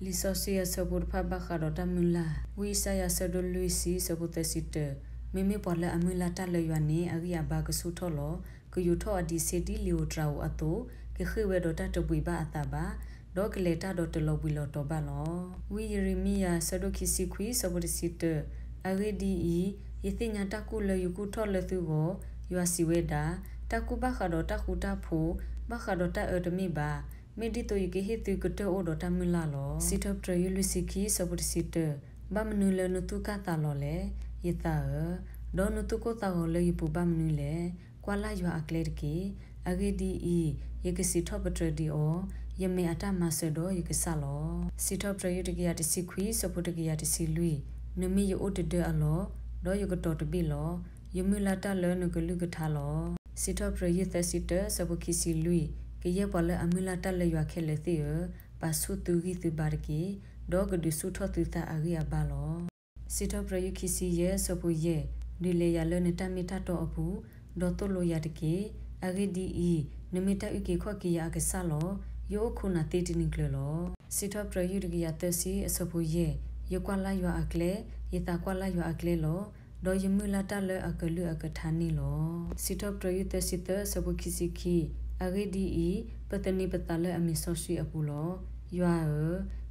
လံာ်စီဆှံအဆၢဖိတဖၣ်ဘၣ်ဃးဒီးတၢ်မုၢ်လၢ်, ဝံယၡါယၤအဆၢဒိၣ်လွံၢ်ဆံ အဆၢဖိသၢဆံတၢ, မ့မ့ၢ်ပှၤလၢအမုၢ်လၢ်တၢ်လၢယွၤန့ၣ် အဂံၢ်အဘါကဆူၣ်ထီၣ်လီၤ. ကယူာ်ထီၣ်အဒံးဆှံဒ်လံာ်ဧိၤတြၤဧိၤအသိး, ကဃ့ၢ်ဝဲဒီးတၢ်တဘှံးဘၣ်အသးဘၣ်, ဒီးကလဲၤတၢ်ဒီးတလီၤဘှံးလီၤတီၤဘၣ်လီၤ. ဝံယံးရမံယၤအဆၢဒိၣ်ခံဆံခွံ အဆၢဖိတဆံတၢ, အဂ့ၢ်ဒ်အံၤ, ယသ့ၣ်ညါတၢ်ကူၣ်လၢယကူၣ်ထီၣ်လၢသုဂီၢ်, ယွၤစံးဝဲဒၣ်, တၢ်ကူၣ်ဘၣ်ဃးဒီးတၢ်ဃူတၢ်ဖိး, ဘၣ်ဃးဒီးတၢ်အၢတမ့ၢ်ဘၣ်, မ့ၢ်ဒ်သိးယကဟ့ၣ်သုကတၢၢ်အိၣ်ဒီးတၢ်မုၢ်လၢ်လီၤ. စံးထီၣ်ပတြၢၤ ယုၢ်လွံၢ်ဆံခံ အဆၢဖိတဆံတၢ, ဘၣ်မနုၤလၢနသူၣ်ကၢ်သးလီၤလဲၣ်, ယသးဧၢ, ဒီးနသူၣ်ကိၢ်သးဂီၤလၢယပူၤဘၣ်မနုၤလဲၣ်. ကွၢ်လၢ်ယွၤအကျဲတက့ၢ်. အဂ့ၢ်ဒ်အံၤ, ယကစံးထီၣ်ပတြၢၤဒံးအီၤ, ယမဲာ်အတၢ်မၤစၢၤဒီးယကစၢ်လီၤ. စံးထီၣ်ပတြၢၤ ယုၢ်တကယၤတဆံခွံ အဆၢဖိတကယၤတဆံလွံၢ်, နမ့ၢ်ယအိၣ်တဒၢအလီၢ်, ဒီးယကတီၤတဘ့ၣ်လီၤ. ယမုၢ်လၢ်တၢ်လၢနကလုၢ်ကထါလီၤ. စံးထီၣ်ပတြၢၤ ယုၢ်သၢဆံတၢ အဆၢဖိခံဆံလွံၢ်, ကယဲၢ်ပှၤလၢအမုၢ်လၢ်တၢ်လၢယွၤခဲလၢာ်သ့ၣ်ဧၢ, ပာ်ဆူၣ်သုဂံၢ်သုဘါတက့ၢ်, ဒီးကဒုးဆူၣ်ထီၣ်သုသးအဂံၢ်အဘါလီၤ. စံးထီၣ်ပတြၢၤ ယုၢ်ခံဆံယဲၢ် အဆၢဖိယဲၢ်, ဒုးလဲၤယၤလၢနတၢ်မ့ၢ်တၢ်တီအပူၤ, ဒီးသိၣ်လိယၤတက့ၢ်. အဂ့ၢ်ဒ်အံၤ, နမ့ၢ်တၢ်အုၣ်က့ၤခီၣ်က့ၤယၤအကစၢ်လီၤ. ယအိၣ်ခိးနၤသ့တနံၤကျၢၤလီၤ. စံးထီၣ်ပတြၢၤ ယုၢ်တကယၤသၢဆံ အဆၢဖိယဲၢ်, ယကွၢ်လၢ်ယွၤအကျဲ, ယသးကွၢ်လၢ်ယွၤအကျဲလီၤ. ဒီးယမုၢ်လၢ်တၢ်လၢအကလုၢ်အကထါန့ၣ်လီၤ. စံးထီၣ်ပတြၢၤ ယုၢ်သၢဆံသၢ အဆၢဖိခံဆံခံ, အဂ့ၢ်ဒ်အံၤ, ပသန့ၤပသးလၢအမံၤစီဆှံအပူၤလီၤ. ယွ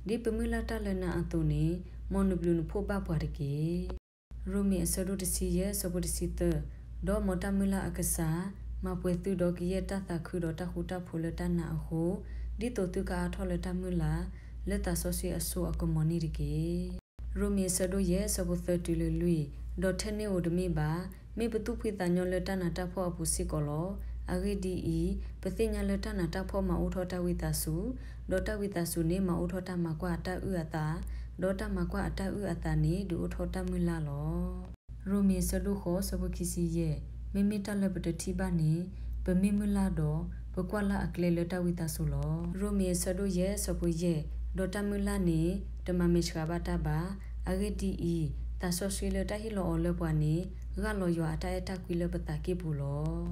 ၤဧၢ, ဒ်ပမုၢ်လၢ်တၢ်လၢနၤအသိးန့ၣ်, မ်နဘျုးနဖှိၣ်ဘၣ်ပှၤတက့ၢ်. ရိမ့ၤ အဆၢဒိၣ်တဆံယဲၢ် အဆၢဖိတဆံသၢ, ဒီးမ်တၢ်မုၢ်လၢ်အကစၢ်, မၤပှဲၤသုဒီးကယဲၢ်တၢ်သးခုဒီးတၢ်ဃူတၢ်ဖိးလၢတၢ်နာ်အဃိ, ဒ်သိးသုကအါထီၣ်လၢတၢ်မုၢ်လၢ်, လၢသးစီဆှံအစိအကမီၤန့ၣ်တက့ၢ်. ရိမ့ၤ အဆၢဒိၣ်ယဲၢ် အဆၢဖိသၢတုၤလၢလွံၢ်, ဒီးထဲန့ၣ်ဧိၤတမ့ၢ်ဘၣ်, မ့ၢ်ပသူၣ်ဖှံသးညီလၢတၢ်နးတၢ်ဖှီၣ်အပူၤစ့ၢ်ကီးလီၤ. အဂ့ၢ်ဒ်အံၤ, ပသ့ၣ်ညါလၢတၢ်နးတၢ်ဖှီၣ်မၤအိၣ်ထီၣ်တၢ်ဝံသးစူၤ, ဒီးတၢ်ဝံသးစူၤန့ၣ်မၤအိၣ်ထီၣ်တၢ်မၤကွၢ်အတၢ်အုၣ်အသး, ဒီးတၢ်မၤကွၢ်အတၢ်အုၣ်အသးန့ၣ် ဒုးအိၣ်ထီၣ်တၢ်မုၢ်လၢ်လီၤ. ရိမ့ၤ အဆၢဒိၣ်ဃိး အဆၢဖိခံဆံယဲၢ်, မ့မ့ၢ်တၢ်လၢပတထံၣ်ဘၣ်န့ၣ်, ပမ့ၢ်မုၢ်လၢ်ဒီး, ပကွၢ်လၢ်အကျဲလၢတၢ်ဝံသးစူၤလီၤ. ရိမ့ၤ အဆၢဒိၣ်ယဲၢ် အဆၢဖိယဲၢ်, ဒီးတၢ်မုၢ်လၢ်န့ၣ်, တမၤမဲာ်ဆှးဘၣ်တၢ်ဘၣ်. အဂ့ၢ်ဒ်အံၤ, သးစီဆှံလၢတၢ်ဟ့ၣ်လီၤအီၤလၢပှၤန့ၣ်, ဂၢ်လီၤယွၤအတၢ်အဲၣ်တၢ်ကွံလၢပသးကံၢ်ပူၤလ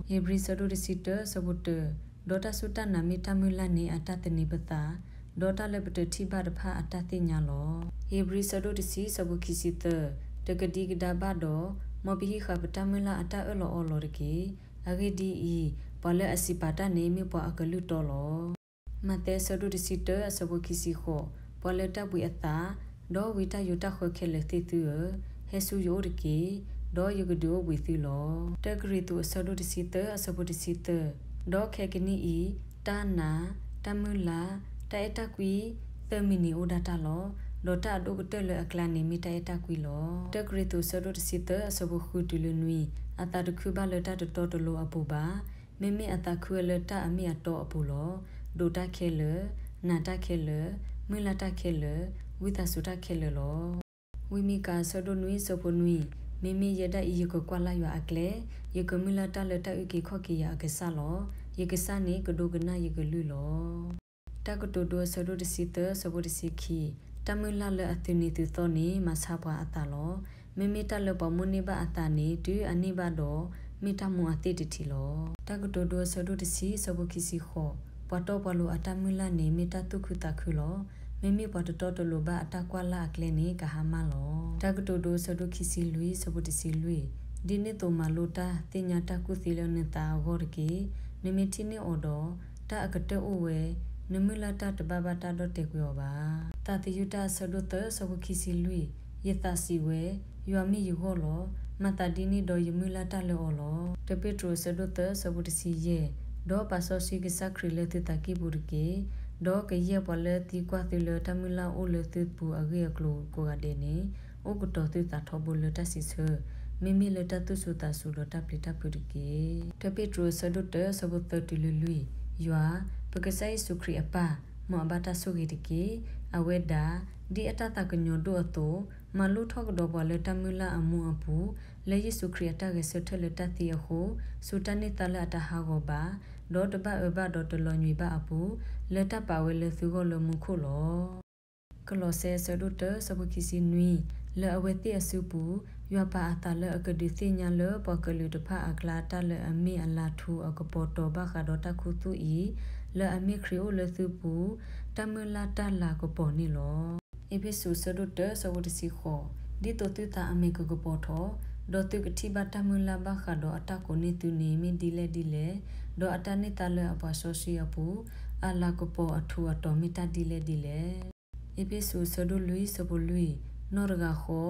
ီၤ. ဧ့ၤဘြံၤ အဆၢဒိၣ်တဆံတၢ အဆၢဖိတၢ, ဒီးတၢ်စူၢ်တၢ်နာ်မ့ၢ်တၢ်မုၢ်လၢ်န့ၣ်အတၢ်သန့ၤပသး, ဒီးတၢ်လၢပတထံၣ်ဘၣ်တဖၣ်အတၢ်သ့ၣ်ညါလီၤ. ဧ့ၤဘြံၤ အဆၢဒိၣ်တဆံ အဆၢဖိခံဆံသၢ, တကဒံကဒါဘၣ်ဒီး, မ်ပဟံးဃာ်ပတၢ်မုၢ်လၢ်အတၢ်အၢၣ်လီၤအီလီၤတက့ၢ်. အဂ့ၢ်ဒ်အံၤ, ပှၤလၢအစံးပာ်တၢ်န့ၣ်မ့ၢ်ပှၤအကလုၢ်တီလီၤ. မးသဲ အဆၢဒိၣ်တဆံတၢ အဆၢဖိခံဆံဃိး, ပှၤလၢတၢ်ဘှံးအသး, ဒီးဝံတၢ်ယိးတၢ်ဃၢခဲလၢာ်သ့ၣ်သုဧၢ, ဟဲဆူယအိၣ်တက့ၢ်, ဒီးယကဒုးအိၣ်ဘှံးသုလီၤ. တၢကရံၣ်သူး အဆၢဒိၣ်တဆံသၢ အဆၢဖိတဆံသၢ, ဒီးခဲကနံၣ်အံၤ, တၢ်နာ်, တၢ်မုၢ်လၢ်, တၢ်အဲၣ်တၢ်ကွံ, သၢမံၤန့ၣ်အိၣ်ဒၣ်တၢ်လီၤ. ဒီးတၢ်အဒိၣ်ကတၢၢ်လၢအကျါန့ၣ်မ့ၢ်တၢ်အဲၣ်တၢ်ကွံလီၤ. တၢကရံၣ်သူး အဆၢဒိၣ်တဆံသၢ အဆၢဖိဃုတုၤလၢနွံ, အသးတခုဘၣ်လၢတၢ်တတီတလိၤအပူၤဘၣ်. မ့မ့ၢ်အသးခုဝဲလၢတၢ်အမ့ၢ်အတီအပူၤလီၤ. ဒိးတၢ်ခဲလၢာ်, နာ်တၢ်ခဲလၢာ်, မုၢ်လၢ်တၢ်ခဲလၢာ်, ဝံသးစူၤတၢ်ခဲလၢာ်လီၤ. ဝံမံကၤ အဆၢဒိၣ်နွံ အဆၢဖိနွံ, မ့မ့ၢ်ယဲဒၣ်အံၤ ယကကွၢ်လၢ်ယွၤအကျဲ, ယကမုၢ်လၢ်တၢ်လၢတၢ်အုၣ်က့ၤခီၣ်က့ၤယၤအကစၢ်လီၤ. ယကစၢ်န့ၣ်ကဒိကနၣ်ယကလုၢ်လီၤ. တၢ်ကတိၤဒိ အဆၢဒိၣ်တဆံသၢ အဆၢဖိတဆံခံ, တၢ်မုၢ်လၢ်လၢအသုးနံၤသုးသီန့ၣ် မၤဆါပှၤအသးလီၤ. မ့မ့ၢ်တၢ်လၢပှၤမိၣ်န့ၢ်ဘၣ်အသးန့ၣ် တုၤအန့ၢ်ဘၣ်ဒီး, မ့ၢ်တၢ်မူအသ့ၣ်တထံးလီၤ. တၢ်ကတိၤဒိ အဆၢဒိၣ်တဆံ အဆၢဖိခံဆံဃိး, ပှၤတီပှၤလိၤအတၢ်မုၢ်လၢ်န့ၣ် မ့ၢ်တၢ်သူၣ်ခုသးခုလီၤ. မ့မ့ၢ်ပှၤတတီတလိၤဘၣ်အတၢ်ကွၢ်လၢ်အကျဲန့ၣ် ကဟါမၢ်လီၤ. တၢ်ကတိၤဒိ အဆၢဒိၣ်ခံဆံလွံၢ် အဆၢဖိတဆံလွံၢ်, ဒ်န့ၣ်အသိးမၤလိတၢ်သ့ၣ်ညါတၢ်ကူၣ်သ့လၢနသးအဂီၢ်တက့ၢ်. နမ့ၢ်ထံၣ်န့ၢ်အီၤဒီး, တၢ်အကတၢၢ်အိၣ်ဝဲ, နမုၢ်လၢ်တၢ်တဘၣ်ဘၣ်တၢ်ဒီၣ်တဲာ်ကွံာ်အီၤဘၣ်. သးသယုၢ်တၢ် အဆၢဒိၣ်သၢ အဆၢဖိခံဆံလွံၢ်, ယသးစံးဝဲ, ယွၤမ့ၢ်ယဂီၢ်လီၤ. မၤသးဒ်န့ၣ်ဒီးယမုၢ်လၢ်တၢ်လၢအီၤလီၤ. တပ့းတရူး အဆၢဒိၣ်သၢ အဆၢဖိတဆံယဲၢ်, ဒီးပာ်စီဆှံကစၢ်ခရံာ်လၢသုသးကံၢ်ပူၤတက့ၢ်. ဒီးကယဲၢ်ပှၤလၢသံကွၢ်သုလၢတၢ်မုၢ်လၢ်အိၣ်လၢသုပူၤအဂ့ၢ်အကျိၤကိးဂၤဒဲးန့ၣ်, အိၣ်ကတီၤသုသးထီဘိလၢတၢ်စံးဆၢ, မ့မ့ၢ်လၢတၢ်သူၣ်စူၤသးစူၤဒီးတၢ်ပျံၤတၢ်ဖုးတက့ၢ်. တပ့းတရူး အဆၢဒိၣ်တၢ အဆၢဖိသၢတုၤလၢလွံၢ်, ယွၤ, ပကစၢ်ယ့ၣ်ၡူးခရံာ်အပၢ်, မ်အဘၣ်တၢ်ဆိၣ်ဂ့ၤတက့ၢ်. အဝဲဒၣ်, ဒ်အတၢ်သးကညီၤဒိၣ်အသိး, မၤလိထီၣ်ကဒီးပှၤလၢတၢ်မုၢ်လၢ်အမူအပူၤ, လၢယ့ၣ်ၡူးခရံာ်အတၢ်ဂဲၤဆၢထၢၣ်လၢတၢ်သံအဃိ, စူၤတၢ်န့ၢ်သါလၢအတဟးဂီၤဘၣ်, ဒီးတဘၣ်အၢဘၣ်ဒီးတလီၤညွံးဘၣ်အပူၤ, လၢတၢ်ပာ်ဝဲလၢသုဂီၢ်လၢမူခိၣ်လီၤ. ကလီးစဲ အဆၢဒိၣ်တၢ အဆၢဖိခံဆံနွံ, လၢအဝဲသ့ၣ်အစုပူၤ, ယွၤပာ်အသးလၢအကဒုးသ့ၣ်ညါလၢပှၤကလုာ်တဖၣ်အကျါတၢ်လၢအမ့ၢ်အလၤထူအကပီၤတီၤဘၣ်ဃးဒီးတၢ်ခူသူၣ်အံၤ, လၢအမ့ၢ်ခရံာ်အိၣ်လၢသုပူၤ, တၢ်မုၢ်လၢ်တၢ်လၤကပီၤန့ၣ်လီၤ. အ့းဖ့းစူး အဆၢဒိၣ်တၢ အဆၢဖိတဆံဃိး, ဒ်သိးသုသးအမဲာ်ကကပီၤထီၣ်, ဒီးသုကထံၣ်ဘၣ်တၢ်မုၢ်လၢ်ဘၣ်ဃးဒီး အတၢ်ကိးန့ၢ်သုန့ၣ် မ့ၢ်ဒ်လဲၣ်ဒ်လဲၣ်, ဒီးအတၢ်န့ၢ်သါလၢအပှၤစီဆှံအပူၤ အလၤကပီၤအထူးအတီၤမ့ၢ်တၢ်ဒ်လဲၣ်ဒ်လဲၣ်. အ့းဖ့းစူး အဆၢဒိၣ်လွံၢ် အဆၢဖိလွံၢ်, နီၢ်တဂၤဃီ,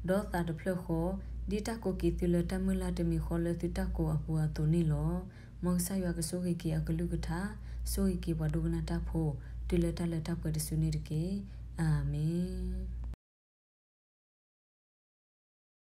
ဒီးသးတဖျၢၣ်ဃီ, ဒ်တၢ်ကိးက့ၤသုလၢတၢ်မုၢ်လၢ်တမံၤဃီလၢသုတၢ်ကိးအပူၤအသိးန့ၣ်လီၤ. မ်ကစၢ်ယွၤကဆိၣ်ဂ့ၤက့ၤအကလုၢ်ကထါ, ဆိၣ်ဂ့ၤက့ၤပှၤဒိကနၣ်တၢ်ဖိ, တုၤလၢတၢ်လၢတၢ်ပှဲၤတစုန့ၣ်တက့ၢ်. အၤမ့ၣ်.